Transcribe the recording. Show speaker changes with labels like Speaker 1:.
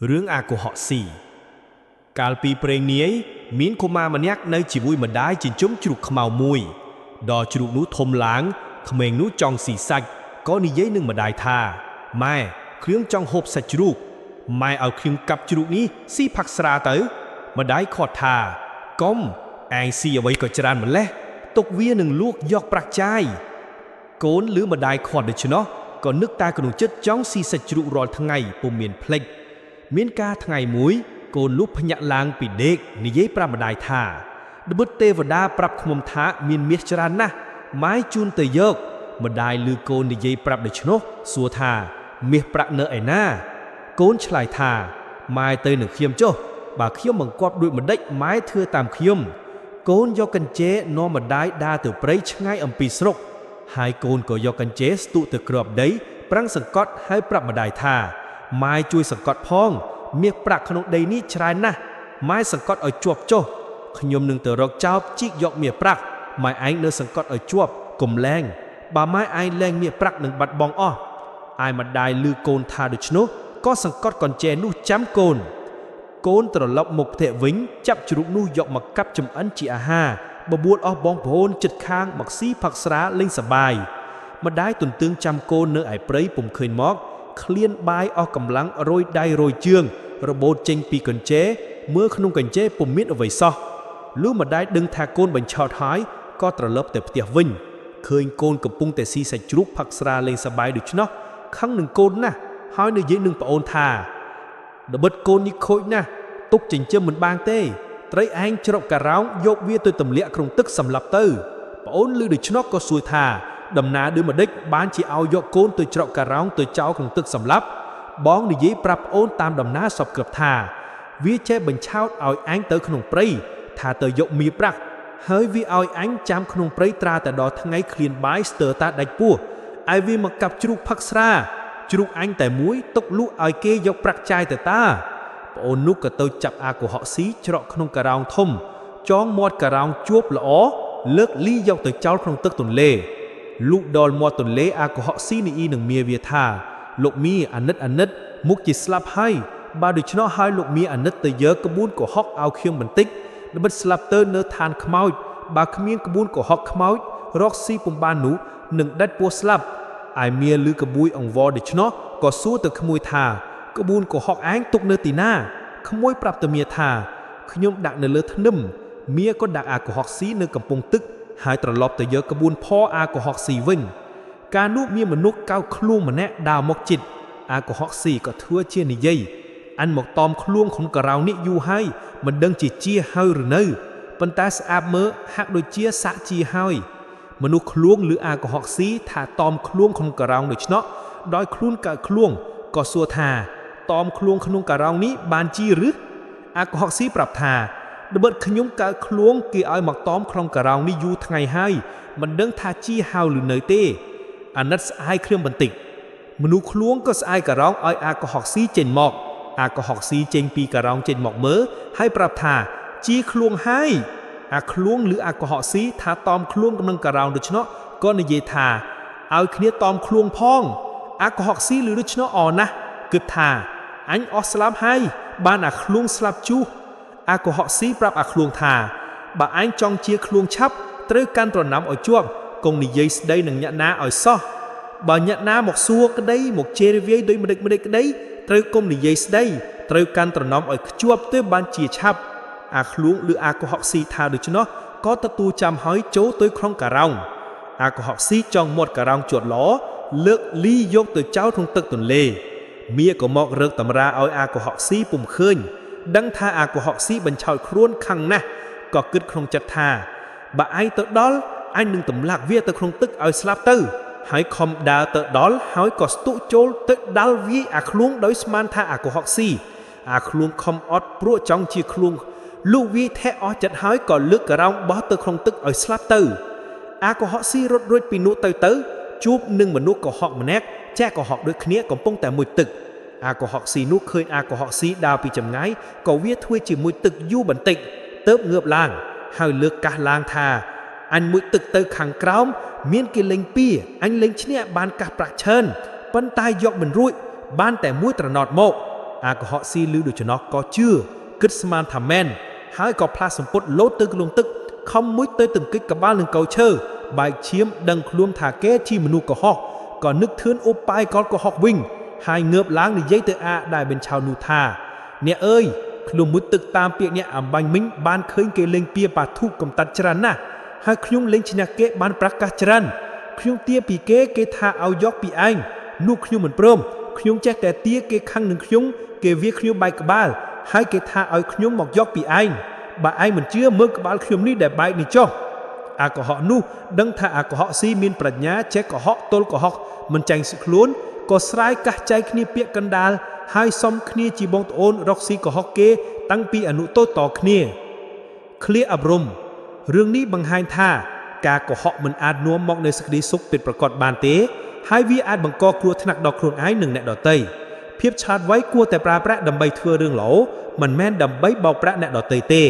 Speaker 1: រឿងអាកុហកស៊ីកាលពីព្រេងនាយមានកុមារម្នាក់នៅជាមួយម្ដាយចិញ្ចឹមជ្រូកខ្មៅមួយដល់ជ្រូកនោះធំឡើងក្មេងនោះចង់ស៊ីសាច់ក៏និយាយនឹងម្ដាយថាម៉ែខ្ញុំចង់ហូបសាច់ជ្រូកម៉ែឲ្យខ្ញុំកាប់ជ្រូកនេះស៊ីផាក់ស្រាទៅម្ដាយខាត់ថាកុំឯងស៊ីអ្វីក៏ច្រើនម្លេះទុកវានឹងលួកយកប្រាក់ចាយកូនឬម្ដាយខាត់ដូច្នោះក៏នឹកតែក្នុងចិត្តចង់ស៊ីសាច់ជ្រូករាល់ថ្ងៃពុំមានភ្លេច មានការថ្ងៃមួយកូនលុះភ្ញាក់ឡើងពីដេកនិយាយប្រាប់ម្ដាយថាដបិតទេវតាប្រាប់ខ្ញុំថាមានមាសច្រើនណាស់ម៉ែជូនទៅយកម្ដាយឮកូននិយាយប្រាប់ដូច្នោះសួរថាមាសប្រាក់នៅឯណាកូនឆ្លើយថាម៉ែទៅនឹងខ្ញុំចុះបើខ្ញុំបង្គាប់ដូចម្ដេចម៉ែធ្វើតាមខ្ញុំកូនយកកញ្ចែនាំម្ដាយដើរទៅព្រៃឆ្ងាយអំពីស្រុកហើយកូនក៏យកកញ្ចែស្ទុទៅគ្របដីប្រឹងសង្កត់ហើយប្រាប់ម្ដាយថាម៉ែជួយសង្កត់ផងមាសប្រាក់ក្នុងដីនេះច្រើនណាស់ម៉ែសង្កត់ឲ្យជាប់ចុះខ្ញុំនឹងទៅរកចោបជីកយកមាសប្រាក់ម៉ែឯងនៅសង្កត់ឲ្យជាប់កុំលែងបើម៉ែឯងលែងមាសប្រាក់នឹងបាត់បង់អស់ឯម្ដាយឮកូនថាដូច្នោះក៏សង្កត់កញ្ចែនោះចាំកូនកូនត្រឡប់មកផ្ទះវិញចាប់ជ្រូកនោះយកមកកាប់ចម្អិនជាអាហារបបួលអស់បងប្អូនជិតខាងមកស៊ីផឹកស្រាលេងសប្បាយម្ដាយទន្ទឹងចាំកូននៅឯព្រៃពុំឃើញមកឃ្លានបាយអស់កម្លាំងរយដៃរយជើងរបូតចេញពីកញ្ចែមើលក្នុងកញ្ចែពុំមានអ្វីសោះលុះម្ដាយដឹងថាកូនបញ្ឆោតហើយក៏ត្រឡប់ទៅផ្ទះវិញឃើញកូនកំពុងតែស៊ីសាច់ជ្រូកផឹកស្រាលេងសប្បាយដូច្នោះខឹងនឹងកូនណាស់ហើយនិយាយនឹងប្អូនថា ដបិតកូននេះខូចណាស់ទុកចិញ្ចឹមមិនបានទេត្រីឯងជ្រកការោងយកវាទៅទម្លាក់ក្នុងទឹកសម្លាប់ទៅប្អូនឮដូច្នោះក៏សួរថាដំណើរដូចម្ដេចបានជាឲ្យយកកូនទៅជ្រកការោងទៅចោលក្នុងទឹកសម្លាប់បងនិយាយប្រាប់ប្អូនតាមដំណើរសពក្រឹបថាវាចេះបញ្ឆោតឲ្យអញទៅក្នុងព្រៃថាទៅយកមាប្រាក់ហើយវាឲ្យអញចាំក្នុងព្រៃត្រាតែដល់ថ្ងៃឃ្លានបាយស្ទើរតាដាច់ពោះឯវាមកកាប់ជ្រូកផឹកស្រាជ្រូកអញតែមួយទុកលក់ឲ្យគេយកប្រាក់ចាយទៅតាប្អូននោះក៏ទៅចាប់អាកុហកស៊ីច្រកក្នុងការោងធំចងមាត់ការោងជួបល្អលើកលីយកទៅចោលក្នុងទឹកទន្លេលុះដល់មាត់ទន្លេអាកុហកស៊ីនីអ៊ីនឹងមាវាថាលោកមីអាណិតអាណិតមុខជាស្លាប់ហើយបើដូច្នោះហើយលោកមីអាណិតទៅយកក្បួនកុហកឲ្យខ្ញុំបន្តិចល្បិតស្លាប់ទៅនៅឋានខ្មោចបើគ្មានក្បួនកុហកខ្មោចរកស៊ីពុំបាននោះនឹងដាច់ពោះស្លាប់ឯមាឬក្បួយអង្វរដូច្នោះក៏សួរទៅក្មួយថាក្បួនកុហកឯងទុកនៅទីណាក្មួយប្រាប់ទៅមាថាខ្ញុំដាក់នៅលើធ្នឹមមាក៏ដាក់អាកុហកស៊ីនៅកំពង់ទឹកហើយត្រឡប់ទៅយកក្បួនផអាកុហកស៊ីវិញកាលនោះមានមនុស្សកៅខ្លួនម្នាក់ដើរមកជិតអាកុហកស៊ីក៏ធ្វើជានិយាយអញមកតอมខ្លួនក្នុងការោងនេះយូរហើយមិនដឹងជាជាហើយឬនៅប៉ុន្តែស្អាប់មើលហាក់ដូចជាសាក់ជាហើយមនុស្សខ្លួនឬអាកុហកស៊ីថាតอมខ្លួនក្នុងការោងដូច្នោះដោយខ្លួនកៅខ្លួនក៏សួរថាតอมខ្លួនក្នុងការោងនេះបានជាឬអាកុហកស៊ីប្រាប់ថាដបិតខ្ញុំកៅខ្លួនគេឲ្យមកតอมក្នុងការោងនេះយូរថ្ងៃហើយមិនដឹងថាជាហើយឬនៅទេអាណិតស្អាយខ្ញុំបន្តិចមនុស្សខ្លួនក៏ស្អាយការោងឲ្យអាកុហកស៊ីចេញមកអាកុហកស៊ីចេញពីការោងចេញមកមើលហើយប្រាប់ថាជាខ្លួនហើយអាខ្លួនឬអាកុហកស៊ីថាតอมខ្លួនក្នុងការោងដូច្នោះក៏និយាយថាឲ្យគ្នាតอมខ្លួនផងអាកុហកស៊ីឬដូច្នោះអណាស់គិតថាអញអស់ស្លាប់ហើយបានអាខ្លួនស្លាប់ជុះអាកុហកស៊ីប្រាប់អាខ្លួនថាបើអញចង់ជាខ្លួនឆាប់ត្រូវកាន់ត្រណាំឲ្យជាប់កុំនិយាយស្ដីនឹងអ្នកណាឲ្យសោះបើអ្នកណាមកសួរក្តីមកជេរវាយដោយម្ដេចម្ដេចក្តីត្រូវកុំនិយាយស្ដីត្រូវកាន់ត្រណមឲ្យខ្ជាប់ទើបបានជាឆាប់អាខ្លួនឬអាកុហកស៊ីថាដូច្នោះក៏ទទួលចាំហើយចូលទៅក្នុងការោងអាកុហកស៊ីចង់មាត់ការោងជាប់ល្អលើកលីយកទៅចោលក្នុងទឹកទន្លេមាក៏មករកតម្រាឲ្យអាកុហកស៊ីពុំឃើញដឹងថាអាកុហកស៊ីបញ្ឆោតខ្លួនខឹងណាស់ក៏គិតក្នុងចិត្តថាបើឯងទៅដល់អញនឹងទម្លាក់វាទៅក្នុងទឹកឲ្យស្លាប់ទៅហើយខំដើរទៅដល់ហើយក៏ស្ទុចូលទៅដល់វាយអាខ្លួនដោយស្មានថាអាកុហកស៊ីអាខ្លួនខំអត់ព្រោះចង់ជាខ្លួនលុះវាយធាក់អស់ចិត្តហើយក៏លើកការោងបោះទៅក្នុងទឹកឲ្យស្លាប់ទៅអាកុហកស៊ីរត់រួចពីនោះទៅជួបនឹងមនុស្សកុហកម្នាក់ចែកកុហកដូចគ្នាកំពុងតែមុជទឹកអាកុហកស៊ីនោះឃើញអាកុហកស៊ីដើរពីចម្ងាយក៏វាធ្វើជាមួយទឹកយូរបន្តិចទើបងើបឡើងហើយលើកកាសឡើងថាអញមុជទឹកទៅខាងក្រោមមានគេលេងពីអញលេងឈ្នះបានកាសប្រាក់ច្រើនប៉ុន្តែយកមិនរួចបានតែមួយត្រណត់មក អាកុហកស៊ីឮដូច្នោះក៏ជឿគិតស្មានថាមែនហើយក៏ផ្លាស់សម្ពុតលោតទៅក្នុងទឹកខំមួយទៅទង្គិចក្បាលនឹងកៅឈើបែកឈាមដឹងខ្លួនថាគេជាមនុស្សកុហកក៏នឹកធឿនឧបាយកលកុហកវិញហើយងើបឡើងនិយាយទៅអាដែលបញ្ឆោនោះថាអ្នកអើយខ្ញុំមុជទឹកតាមពាក្យអ្នកអំបញ្ញមិញបានឃើញគេលេងពៀបាធុកំតាត់ច្រើនណាស់ហើយខ្ញុំលេងឈ្នះគេបានប្រកាសច្រើនខ្ញុំទាពីគេគេថាឲ្យយកពីឯងនោះខ្ញុំមិនព្រមខ្ញុំចេះតែទាគេខឹងនឹងខ្ញុំគេវាខ្ញុំបែកក្បាលហើយគេថាឲ្យខ្ញុំមកយកពីឯងបើឯងមិនជឿមើលក្បាលខ្ញុំនេះដែលបែកនេះចុះអាកុហកនោះដឹងថាអាកុហកស៊ីមានប្រាជ្ញាចេះកុហកទល់កុហកមិនចាញ់ខ្លួនក៏ស្រាយកាសចែកគ្នាពាក្យកណ្ដាលហើយសុំគ្នាជាបងប្អូនរកស៊ីកុហកគេតាំងពីអនុតូចតគ្នាឃ្លាអប់រំរឿងនេះបង្ហាញថាការកុហកមិនអាចនាំមកនូវសេចក្តីសុខពិតប្រាកដបានទេហើយវាអាចបង្កគ្រោះថ្នាក់ដល់ខ្លួនឯងនិងអ្នកដទៃភាពឆ្លាតវៃគួរតែប្រើប្រាស់ដើម្បីធ្វើរឿងល្អមិនមែនដើម្បីបោកប្រាស់អ្នកដទៃទេ។